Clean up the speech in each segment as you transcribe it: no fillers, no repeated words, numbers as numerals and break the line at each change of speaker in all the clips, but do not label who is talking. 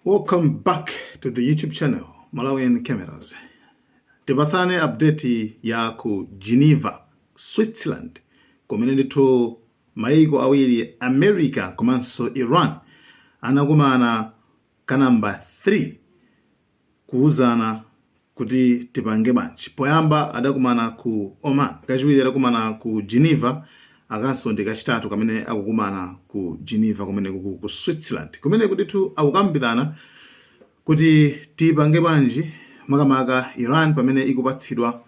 Welcome back to the YouTube channel Malawian Cameras. Tipatsane update ya ku Geneva, Switzerland, kumene ndithu maiko awiri, America komanso Iran, anakumana ka number 3 kuuzana kuti tipange bwanji. Poyamba adakumana ku Oman, kachiwiri adakumana ku Geneva, akanso ndi kachitatu kamene akukumana ku Geneva kumene ku Switzerland, kumene ndithu akukambirana kuti tipange bwanji, makamaka Iran pamene ikupatsidwa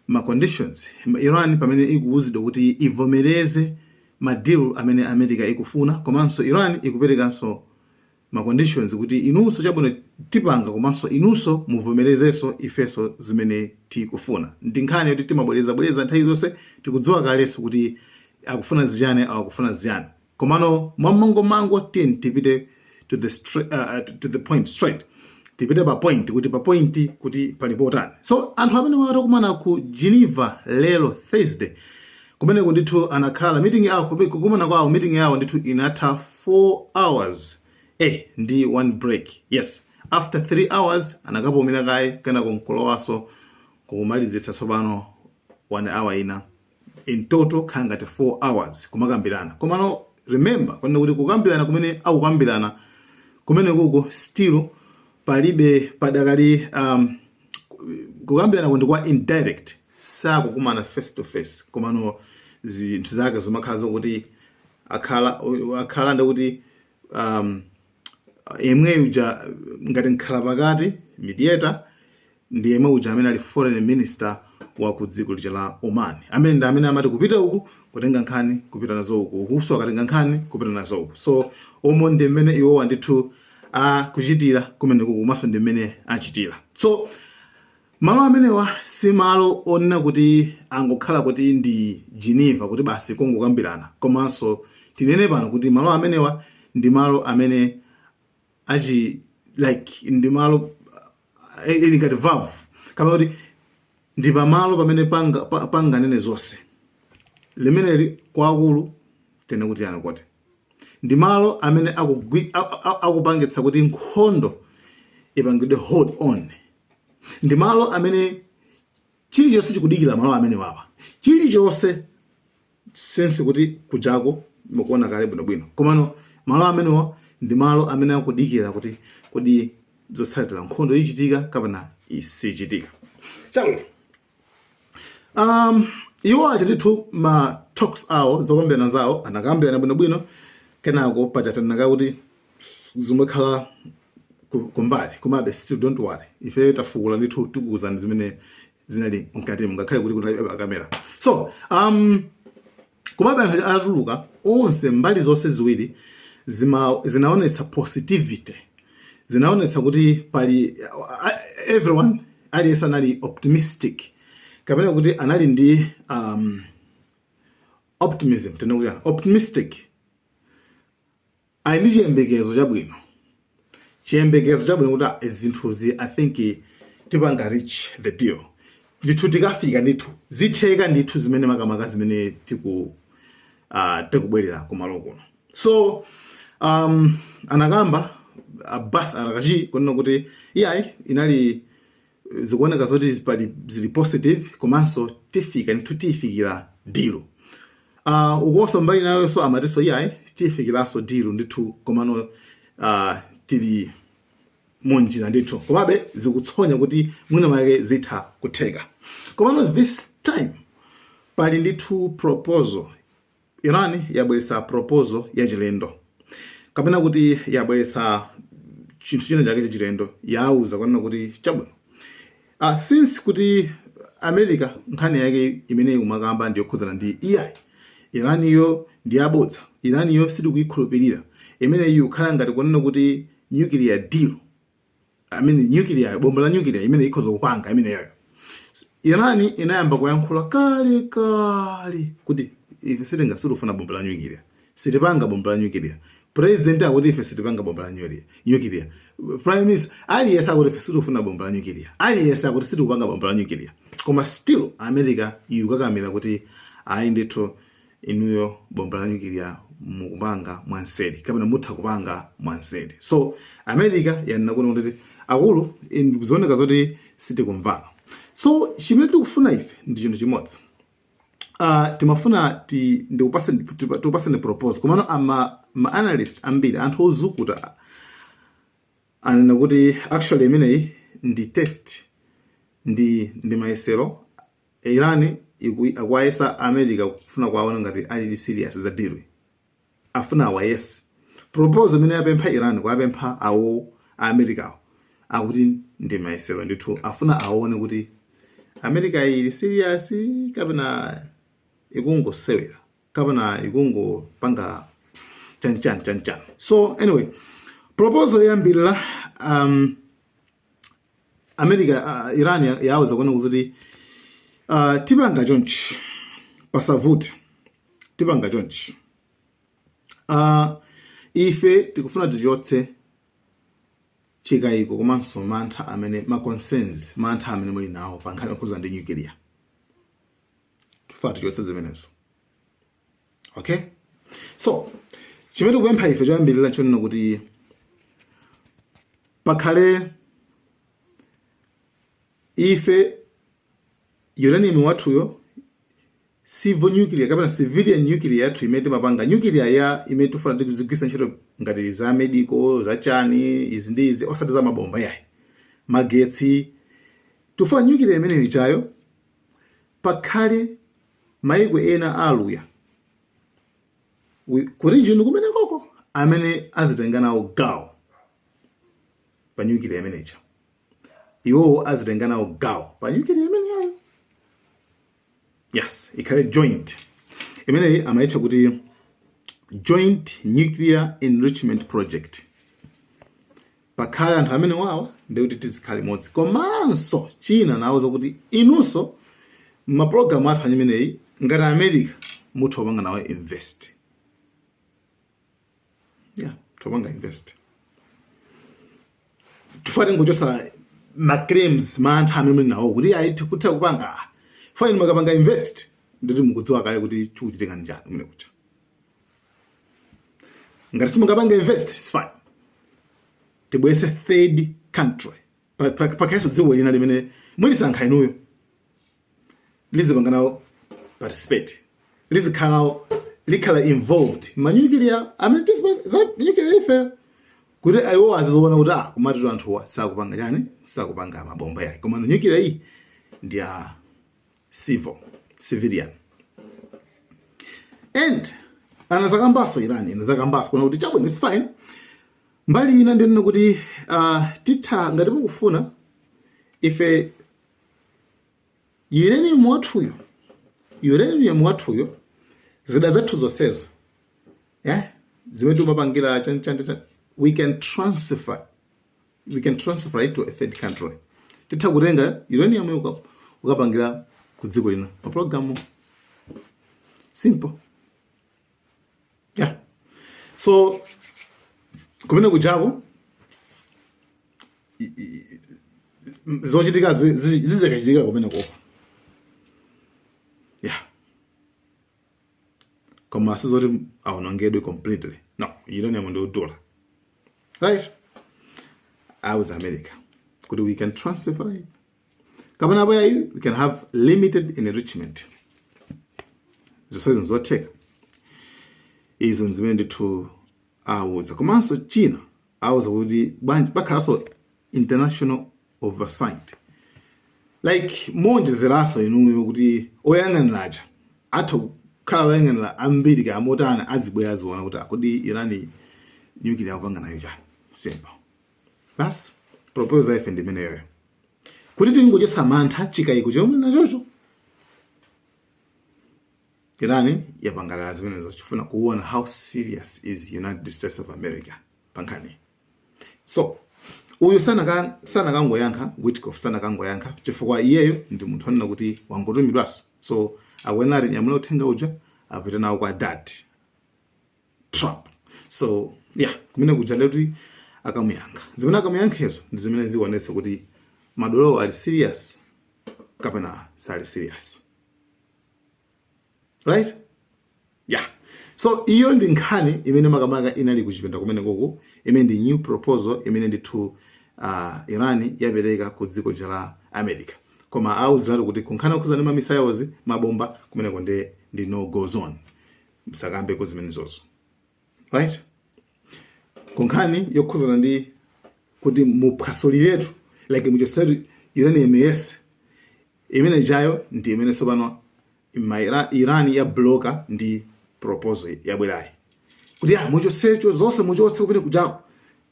ma conditions, Iran pamene ikuwuzidwa kuti ivomereze ma deal amene America ikufuna, komanso Iran ikuperekanso ma conditions kuti inunso chabwino tipanga, komanso inunso muvomerezenso ifenso zimene tikufuna. Ndi nkhani yoti timabwereza bwereza nthawi zonse, tikudziwa kalenso kuti akufuna ziyani, akufuna ziyani. Komano mwamangomango tiyeni tipite to the point straight, tipite pa point, kuti pa point kuti pali potani. So anthu amene watakumana ku Geneva lero Thursday, kumeneko ndithu anakhala meeting yawo, kukumana kwawo, meeting yawo ndithu inatha 4 hours ndi one break. Yes, after 3 hours anakapumira kaye, kenako nkulowaso kumalizitsa tsopano 1 hour ina. In total khala ngati 4 hours kumakambirana. Komano remember kwene kuti kukambirana kumene akukambirana kumene kuko, still palibe padakali kukambirana kundi kwa indirect, sakukumana face to face. Komano zinthu zake zimakhala zokuti akhala ndikuti yemwe uja ngati nkhala pakati, mediator, ndi yemwe uja amene ali foreign minister wa ku dziko lija la Oman, amene ndi amene amati kupita uku kutenga nkhani kupita nazo uku, ukuso akatenga nkhani kupita nazo uku. So omo ndi mmene iwowa ndithu akuchitira kumeneku, komanso ndi mmene achitira. So malo amenewa si malo onena kuti angokhala kuti ndi Geneva kuti basi kungokambirana, komanso tinene pano kuti malo amenewa ndi malo amene achi like ndi malo ili ngati valve, kama kuti ndi pamalo pamene panganene zonse limeneli kwakulu tene kuti yani kuti ndi malo amene akupangitsa kuti nkhondo ipangidwe hold on. Ndi malo amene chilichonse chikudikira malo amene wawa, chilichonse sense kuti kujako mukuona kale bwinobwino. Komano malo amenewa ndi malo amene akudikira kuti kodi zotsatira nkhondo ichitika kapena isichitika. Chabwino, iwo aja ndithu ma talks awo, zokambirana zawo, anakambirana bwinobwino. Kenako pachatanaka kuti zimakhala kumbali, komabe still don't worry, ife tafukula ndithu, tikuwuzani zimene zinali mkatimo ngakhale kuti kunali kamera. So komabe anthu atuluka onse, mbali zonse ziwiri zinaonetsa positivity, zinaonetsa kuti pali everyone, aliyense anali optimistic, kapena kuti anali ndi optimism, tena kuti optimistic, ali ndi chiyembekezo chabwino, chiyembekezo chabwino kuti zinthuzi I think tipanga reach the deal ndithu, tikafika ndithu, zitheka ndithu zimene makamaka zimene tikubwerera kumalo kuno. So anakamba Abbas Araghchi kunena kuti iyayi, inali zikuoneka zoti pali zili positive, komanso tifika ndithu, tifikira deal. Ukonso mbali nayonso amatinso iyayi, tifikiranso deal ndithu, komano tili munjira ndithu, komabe zikutsonya kuti mwina mwake zitha kutheka. Komano this time pali ndithu proposal. Iran yabweretsa proposal yachilendo, kapena kuti yabweretsa chinthu china chake chachilendo. Yauza kwanena kuti chabwino, since kuti America nkhani yake imene ikumakamba ndiyokhudzana ndi iyayi, Iraniyo ndi yabodza, Iraniyo sitikuyikhulupirira, imene iyi kukhala ngati kunena kuti nuclear deal, I mean nuclear, bomba la nuclear imene ikhoza kupanga imeneyoyo. Irani inayamba kuyankhula kale kale kuti ife sitingasitufuna bomba la nuclear, sitipanga bomba la nuclear. President akuti ife sitipanga bomba la nuclear. Prime minister, aliyense akuti ife sitifuna bomba la nuclear, aliyense akuti sitikupanga bomba la nuclear. Koma still America ikukakamira kuti ayi ndithu, inuyo bomba la nuclear. Mukupanga mwanseri kapena mutha kupanga mwanseri. So America yanena kuno kuti, akulu, zioneka zoti sitikumvana, so chimene tikufuna ife ndi chinthu chimodzi. Timafuna ti ndikupaseni proposal. Komano ama ma analyst ambiri, anthu ozukuta, anena kuti actually imeneyi ndi test, ndi mayesero. Iran akuwayesa America kufuna kuwaona ngati alili serious za deal. Afuna awayese. Proposal imene yapempha Iran, kuwapempha awo Americawo, akuti ndi mayesero ndithu. Afuna aone kuti America ili serious kapena ikungosewera kapena ikungopanga chanchan chanchan. So anyway, proposal yoyambirira, America, Iran yawuza kuona kuti tipanga chonchi, pasavute, tipanga chonchi. Ife tikufuna tichotse chikayiko komanso mantha amene, ma concerns, mantha amene muli nawo pa nkhani yokhuza ndi nuclear. Tifuna tichotse zimenezo, okay? So chimene tikupempha ife choyambirira chonena kuti pakhale ife uranium wathuyo, civil nuclear kapena civilian nuclear yathu imene timapanga, nuclear ya imene tifuna tizigwisa ntchito ngati za medical, za chani, izi ndi izi, osati za mabomba yayi, magetsi. Tifuna nuclear imeneyo ichayo pakhale maiko ena aluya ku region kumene koko amene azitenga nawo gawo pa nuclear imeneja. Iwowo azitenga nawo gawo pa nuclear imeneyo, yes, ikhale joint. Imeneyi amayitcha kuti Joint Nuclear Enrichment Project. Pakhale anthu amene wawa, ndikuti tizikhala limodzi. Komanso china nawuza kuti inunso mapulogalamu athu ameneyi ngati America mutha kupanga nawo invest, yeah, topanga invest. Tifuna tingochosa ma claims, mantha amene muli nawo kuti ayi, kutha kupanga fine. Makapanga invest, nditi mukudziwa kale kuti chikuchitika njani kumene kucha. Ngati simungapanga invest, it's fine, tibwese third country. Pakhalenso dziko lina limene mulisankha inuyo, lizipanga nawo participate, lizikhala nawo, likhala involved ma nuclear amene za nuclear ife, kuti iwo azizoona kuti ah, komatu anthuwa sakupanga chani, sakupanga mabomba yake, koma nuclear iyi ndi ya civilian. And anazakambaso, Iran inazakambaso kuna kuti chabwino, it's fine. Mbali ina ndinena kuti titha, ngati mukufuna, ife uranium wathuyo, zida zathu zonsezo, yeah, zimene timapangira chani chani chani, we can transfer it to a third country. Titha kutenga uranium yo ukapangira ku dziko lina pa program, simple, yeah. So kumene kujako zochitika zizikachitika kumene koko, yeah, koma sizoti awonongedwe completely, no. Uranium ndi udula, right? Auza America kuti we can transfer it, kapena apo yayi, we can have limited enrichment. Zonse zotheka izo zimene ndithu awuza. Komanso china awuza kuti bwanji pakhalanso international oversight, like monjezeranso inuyo kuti oyang'aniraja atha kukhala oyang'anira ambiri kamotani, azibwera aziona kuti akodi Irani nuclear akupanga nayo chani. Simple basi. Proposal ife ndi imeneyoyo, kuti tingochotsa mantha, chikayiko chomwe nachocho. Irani yapangalala zimenezo chifuna kuona how serious is United States of America pankhani. So uyu sanakangoyankha, Witkoff sanakangoyankha, chifukwa iyeyo ndi munthu anena kuti wangotumidwanso. So akuyenera ati nyamula uthenga uja apite nawo kwa Dad Trump. So yeah, kumene kuja ndekuti akamuyankha. Zimene akamuyankhezo ndi zimene zionetse kuti madolowo ali serious kapena sali serious, right? Yeah, so So iyo ndi nkhani imene makamaka inali kuchipinda kumene kuku, imene ndi new proposal imene ndithu Iran yapereka ku dziko la America, koma auziratu kuti kunkhani okhuza ndi ma missiles, mabomba, kumeneko ndi no go zone, msakambeko zimenezozo, right? Kunkhani yokhuzana ndi kuti muphwasuliretu, like muchotseretu uranium yese imene ijayo, ndi imene tsopano Iran ya blocka ndi proposal yabwerayi kuti ya muchotsecho zonse, muchotse kumene kujako.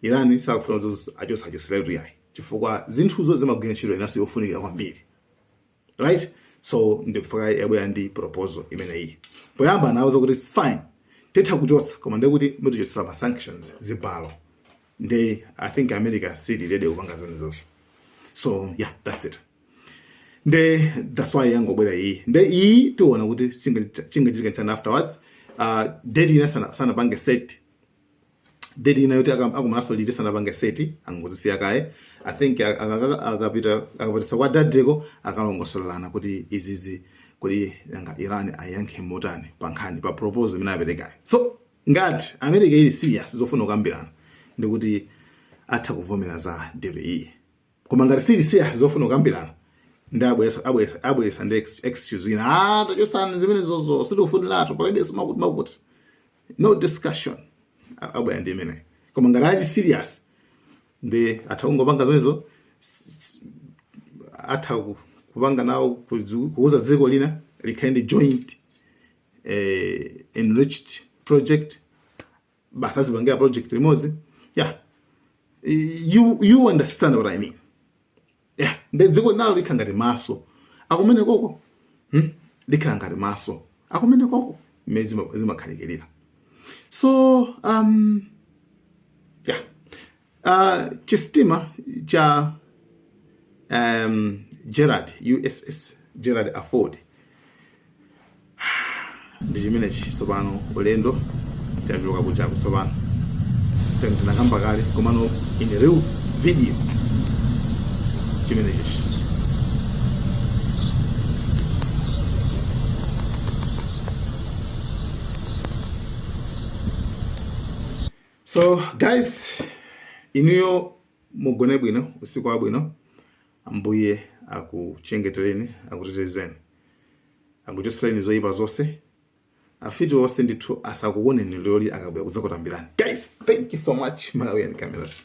Iran sakufuna kuti achotse, achotseretu yayi, chifukwa zinthuzo zimagwira ntchito inanso yofunikira kwambiri, right? So ndifaka yabwera ndi proposal imeneyi. Poyamba anawuza kuti it's fine, titha kuchotsa, koma ndekuti mutichotsera ma sanctions, zibalo. Nde I think America sili ready kupanga zimenezozo. So yeah, that's it. Nde that's why yangobwera iyi. Nde iyi tiona kuti chingachitika chani afterwards. Date ina sanapange set date ina yoti akumananso liti, sanapange set, angozisiya kaye. I think akapita akapitisa kwa dadeko, akalongosolelana kuti izizi kuti nanga Iran ayankhe motani pa nkhani, pa proposal imene aperekayo. So ngati America ili serious zofuna kukambirana, ndikuti atha kuvomera za deal iyi, koma ngati sili serious zofuna kukambirana, ndi abweresa ndi excuse ina: "Ah, tachosani zimene zozo, sitikufuniratu, palibenso makuti makuti, no discussion." Abwera ndi imeneyi. Koma ngati ali serious, ndi atha kungopanga zimenezo, atha kupanga nawo kuuza dziko lina likhale ndi joint enriched project, basi azipangira project limodzi. Yeah, you understand what I mean? Yeah. Ndi dziko linalo likhala ngati maso akumene koko, Likhala ngati maso akumene koko mmene zimakhalikirira. So yeah, chisitima cha Gerald, USS Gerald R. Ford, ndi chimenechi tsopano. Ulendo chachoka kuchako tsopano, tinakamba kale, komano in real video chimenechi. So guys, inuyo mugone bwino, usiku wabwino. Ambuye akuchengetereni, akutetezeni, akuchotsereni zoyipa zonse. Afiti onse ndithu asakuoneni loli akabwera kudzakutambirani. Guys, thank you so much. Malawian Cameras.